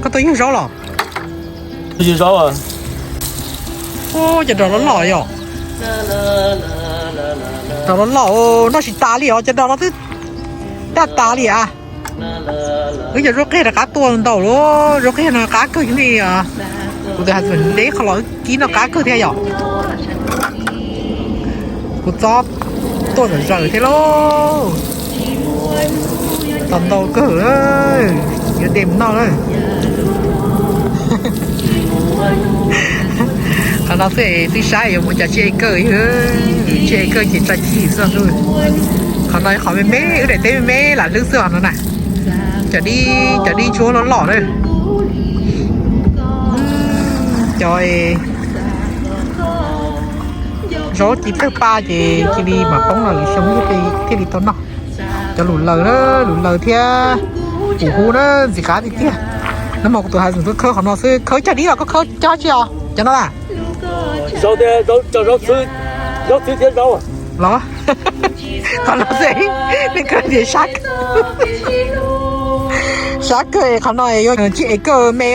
Koj tuaj yug zaub los? Ua, cov dog loj loj yom. Dog loj loj, noj tsis tas li os, cov dog no twb daj tas li a. Wb cov zaub qiag rov qab tuaj ntau lawm, zaub qiag no qab kawg li os. Kuv tus hais tias deb qhov los wb kib noj qab kawg thiab yom. Kuv txob tuaj zom zaws thiab lauj. Tau ntau kawg, yuav de mus noj lawm. Qhov no xwb twb sab yuav mus cas tsib acre, tsib acre ces tsa cim xwb. Qhov no qhov me me, wb daim teb me me lam hlwb xwb qhov no na. Cov dib, cov dib ntsuab loj loj na. Cov zaub ci tawg pa ces cia li mam poob los lwm xyoo thiaj li tau noj. Cov lus laws na, lus laws thiab pum hub na, ntxim qab tiag tiag. Nag hmo kuv tus hais tias koj khawb qhov no xwb, khawb cog dib los koj khawb cog tsi os, cov no na. Zaub thiab, zaub, zaub txhwb, zaub txhwb thiab zaub los. Qhov no xwb, nej kawg tias sab kawg, sab kawg, qhov no yog tsib acre me.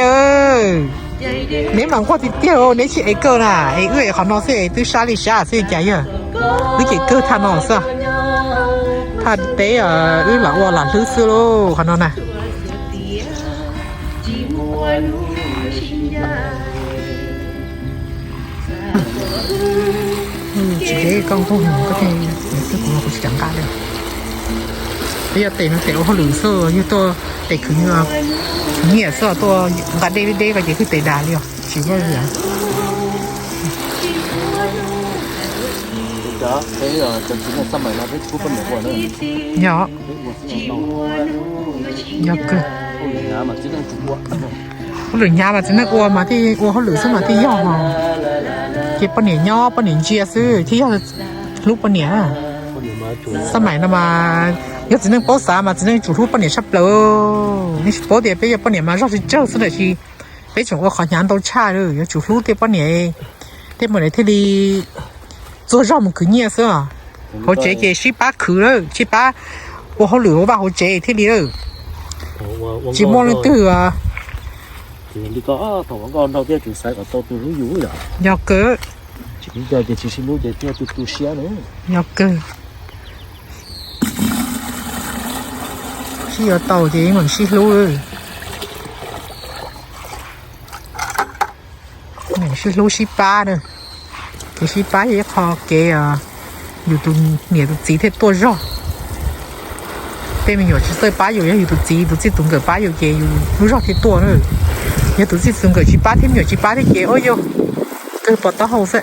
Neb mas nquag tiag tiag, neb tsib acre na, es wb es qhov no xwb twb sab li sab xwb cas yog. Wb ces kawg thaj no xwb, thaj teb wb lam ua lam hlwb xwb lauj qhov no na. Tsis deb koj nquag, koj thiaj, kuv los kuv tsis kam nqa li. Peb yog tes no tes ua hauj lwm xwb, yog tuaj tes khwv nyiaj xwb, tuaj nqa dej deb deb ko ces thiaj tes dag li os, tsis vaj li os. Yog, yog kawg. Hauj lwm hnyav mas txiv neej ua mas thiaj ua hauj lwm xwb mas thiaj yog os. Ces poj niam nyob poj niam ntsia xwb thiaj yog hlub poj niam. Xab maim no mas yog txiv neej paub xav mas txiv neej tsum hlub poj niam tshaj plaws. Nej tsis paub tias peb yog poj niam mas zog tsawg tsawg xwb tab sis peb tseem ua qhov hnyav ntau tshaj li, yuav tsum hlub tej poj niam, tej poj niam thiaj li txuag zog mus khwv nyiaj xwb. Hauv tsev ces sib pab khwv lawm, sib pab ua hauj lwm ua vaj hauv tsev thiaj li lawm. Tsis muaj leej twg yog kawg. Yog kawg. Sib yuav tau ces yeej meem sib hlub. Sib hlub sib pab na, kev sib pab yog ib qho kev yus tus niam tus txiv thiaj tuaj zog. Tej me nyuam tsis txawj pab yus, yog yus tus txiv tus txij tus nkawm pab yus ces yus lub zog thiaj tuaj na. Yog tus txij tus nkawm tsis pab thiab me nyuam tsis pab thiab ces ua yog kawg pov taub hau xwb.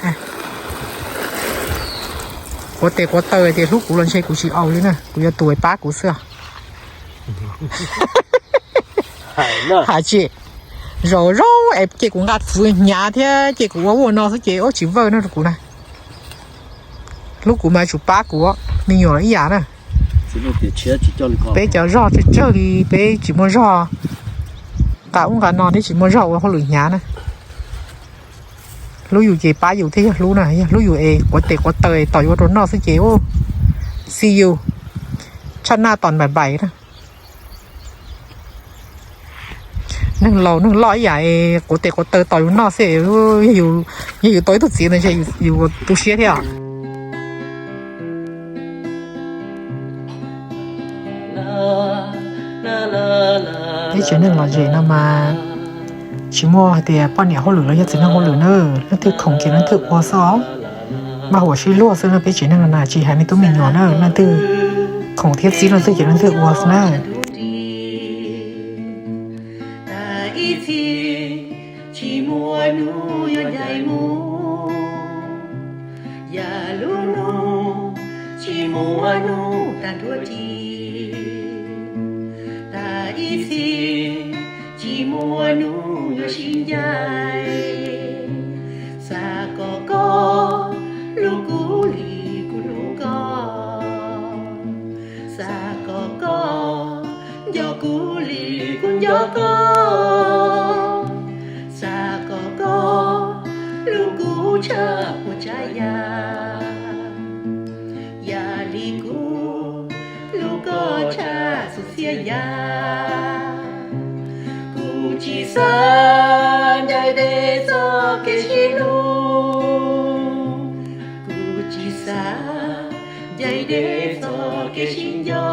Quav tes quav taw tias hlub kuv los ntshe kuv tsis au li na, kuv yuav tus pab kuv xwb. Hais tsis, zaum zaub es ces kuv nqa txwv hnyav thiab ces kuv ua ua no xwb ces ua tsis vawj no rau kuv na. Hlub kuv mas tsum pab kuv, me nyuam ib yam na. Peb cov zog tsawg tsawg li peb tsis muaj zog nqa ub nqa no thiab tsis muaj zog ua hauj lwm hnyav na. Hlub yus ces pab yus thiaj yog hlub na, yog hlub yus es quav tes quav taw tos yuav ua rau noj xwb ces u, xi yus, tshaj naj tos npaim npaim na. Neeg laus neeg loj ib yam, quav tes quav taw tos yus noj xwb, yog yus tau ib tug txiv ntawd ntshe yus tu siab thiab os. Peb tsev neeg lom zem no mas tsis muaj hais tias poj niam hauj lwm los yog txiv neej hauj lwm na, leej twg khoom ces leej twg ua xwb os. Npaj huam sib luag xwb na, peb tsev neeg no na tsis hais me tub me nyuam na, leej twg khoom thiab txib leej twg ces leej twg ua xwb na. Tsis muaj hnub yuav ncaim mus, yam lub hnub tsis muaj hnub tag nrho ci. Tag ib txhis tsis muaj hnub yuav sib ncaim. Xav kom koj hlub kuv li kuv hlub koj, xav kom koj nco kuv li kuv nco koj, xav kom koj hlub kuv tshaj puas tsav yam, yam li kuv hlub koj tshaj txhua txhia yam. Kuv Kuv tsis xav ncaim deb txoj kev sib hlub, kuv tsis xav ncaim deb txoj kev sib nco,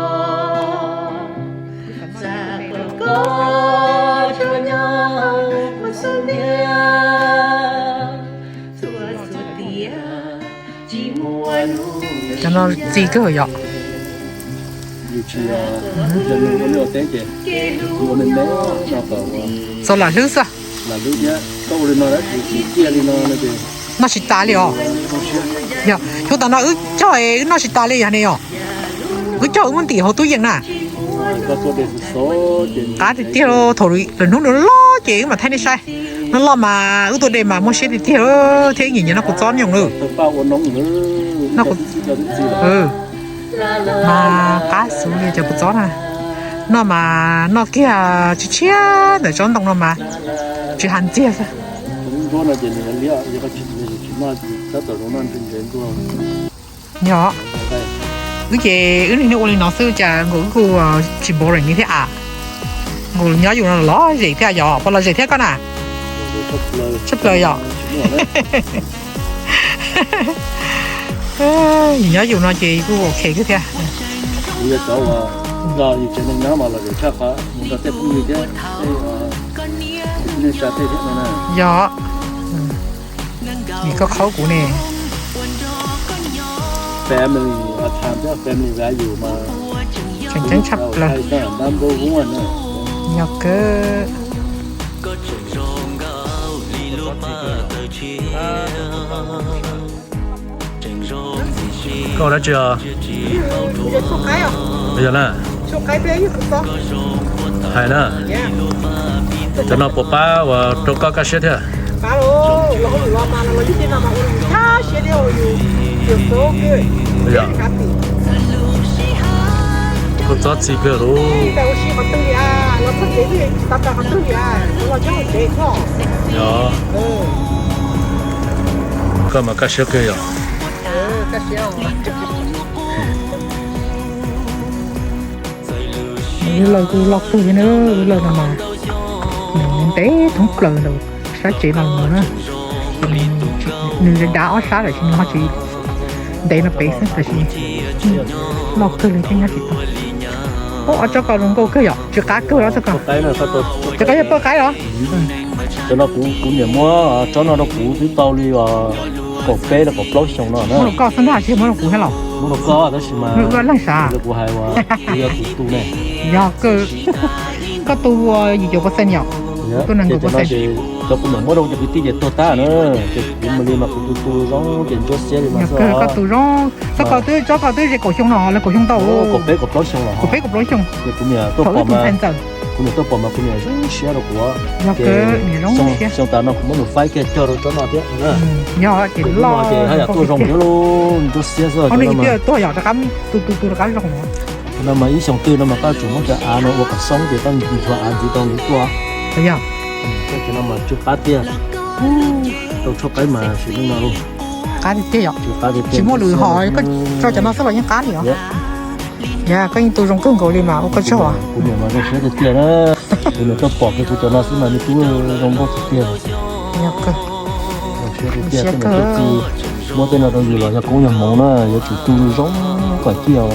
xav kom koj tsuas nyob hauv kuv xub ntiag txhua txhua tiam. Cov no txi kawg yom. Txog lam hlwb xwb. Noj tsis tas li os. Yog xyov tam no wb cog wb noj tsis tas li yog ne yom. Wb cog wb muab ntim hauv tub yees na. Qab tiag tiag, thaum lwm hnub nws loj ces wb mam thaij nej saib. Loj loj mas wb tua de mas muaj siab tiag tiag thiab, wb nyiam nyiam noj kua txob nyoos lawm. Mas qab xwb li cov kua txob na. Noj mas noj kiag tshiab tshiab ntawm tsob ntoo no mas tsis has ntxiag xwb. Yog, wb ces wb niaj hnub ua li no xwb cas nkaus wb kuj tsis boring li thiab a. Nkaus nyob yus no los zem thiab yom, puas los zem thiab koj na? Tshaj plaws yom. Yus nyob yus no ces kuj ok kawg thiab. Yog, vim koj qhaub kuv ne. Tseem ceeb tshaj plaws. Yog kawg. Koj ua dab tsi os? Yog na. Hais na. Cov no puas pab uas rau koj kaj siab thiab? Kua txob txi kawg lauj. Yog, koj mas kaj siab kawg yom. Wb lawj kuj loj kawg thiab na, wb lawj no mas nws ntev thoob plaws ntawm sab tsev no mus na. Nws dav ob sab lawm ces nws ho tsis ntev no pem xwb, tab sis loj kawg li thiab nyob tsis tau. Ub, ob tsob ko zoo nkauj kawg yom, tsw qab kawg los txog ko. Cov ko yog pawj qaib los? Cov no kuv, kuv niam muab tsob no rau kuv twb tau li kaum peb los kaum plaub xyoo no na. Muab rau koj xwb ntag, tsis muab rau kuv thiab los? Muab rau koj tab sis mas kuv hais uas kuv yog tus tu ne. Yog kawg. Koj tu ua yim caum percent yom? Tu nees nkaum percent. Cov kuv niam muab rau cov kwv tij ces tuag tag na, ces kuv mus li mas kuv tu tu zoo ces ntsuab xiab li mas. Koj tu zoo, tsob ko twb, tsob ko twb ze kaum xyoo no, lawv kaum xyoo tau. Kaum peb kaum plaub xyoo los. Kaum peb kaum plaub xyoo. Ces kuv niam tuaj pom mas, kuv niam tuaj pom mas kuv niam zoo siab rau kuv. Yog kawg, niam zoo siab. Xyoo tas no kuv muab nws faib kiag cog rau tsob no thiab. Yog ces loj ces haj yam tuaj zoo thiab lauj, ntsuab xiab xwb. Ob neeg twb tuag yog rov qab tu tu tu rov qab zoo. No mas ib xyoo twg no mas koj tsum muab cov av no ua kom xoob ces koj ntxuav av ntxiv rau nws tuaj. Yog. Cov no mas tsw qab tiag. Rau tshuaj qaib mas sim neej no lauj. Qab tiag tiag yom. Tsis muaj lwm hom, koj tso cov no xwb los yeej qab li os. Yog, koj yeej tu zoo kawg nkaus li mas ua koj tsaug. Kuv niam mas zoo siab tiag tiag na. Kuv niam tuaj pom kiag kuv cov no xwb mas nws tu zoo nkauj tiag tiag. Zoo siab tiag tiag, muab tej no rau yus los yog koob yog hmoov na, yuav tsum tu zoo kom ciaj os.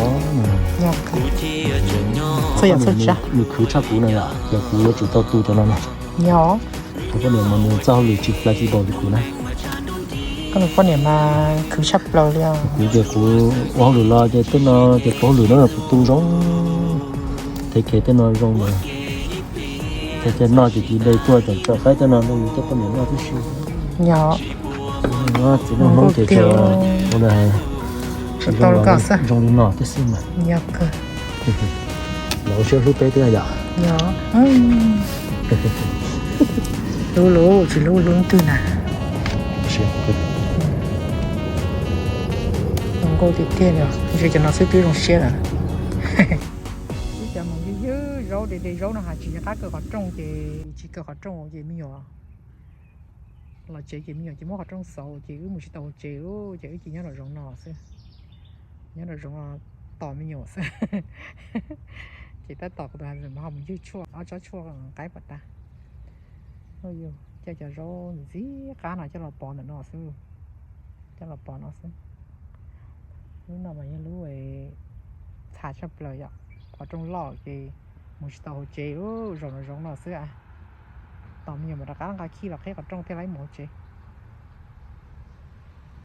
Nws khwv tshaj kuv na yom, ces kuv yuav tsum tau tu cov no na. Kuv poj niam mas nws txoj hauj lwm tsis flexible li kuv na. Koj poj niam mas khwv tshaj plaws li. Kuv ces kuv ua hauj lwm los ces tej no ces kuv hauj lwm no kuv tu zoo, thev kev tej no zoo lawm. Ces tej no ces cia li tuaj tseem tso qaib tej no rau yus tej poj niam noj tib si. Yog. Txiv neej Hmoob ces tsuas ua zoo li no tib si mas. Yog kawg. Los ua siab hlub peb thiab yom. Yog. Hlub los tsis hlub hlub twg na. Zoo nkauj tiag tiag li, ntshe cov no xwb twb zoo siab lawm. Wb cov mus ywg ywg zaub de de zaub no has tsis nco qab kaw qhov rooj ces tsis kaw qhov rooj ces me nyuam los tsev ces me nyuam ces muab qhov rooj xauv ces wb mus tsis tau hauv tsev ces wb cia nyob nraum zoov no xwb. Nyob nraum zoov no tos me nyuam xwb. Ces tab tom kuv tus husband ho mus ywg tshuaj ob tsob tshuaj qaib pom tas. Ua yus coj cov zaub ntxim qab no coj los pov ntawm no xwb, coj los pov no xwb. Lub no mas yog lub txha tshaj plaws yom, qhov rooj loj ces mus tsis tau hauv tsev, zaum no zoov no xwb. Tos me nyuam mus rov qab nqa khij los qhib qhov rooj thiaj li mus hauv tsev.